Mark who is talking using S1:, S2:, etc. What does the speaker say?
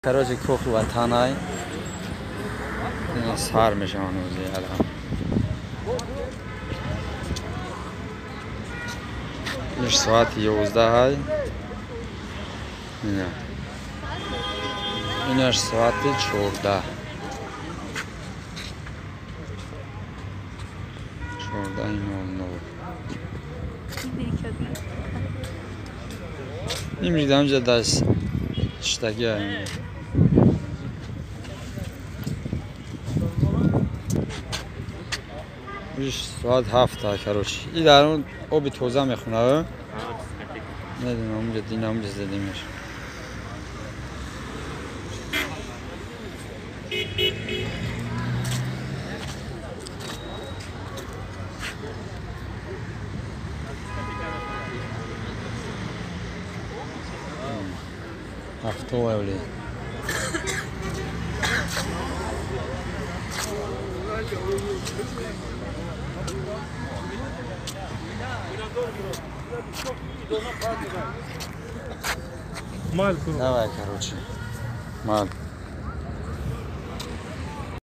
S1: Короче, кохи ватанай сар мешаванд ози алҳам. Иш соати 11-ай. Ина. Инаш соати 14. 14:00. Имрӯз ҳамҷа даст чиштаки. Иш соат 7, короче. И дар он оби тоза мехӯна. Недонам, онҷа дина онҷа задимеш. Автоавли. Давай, короче. Мал.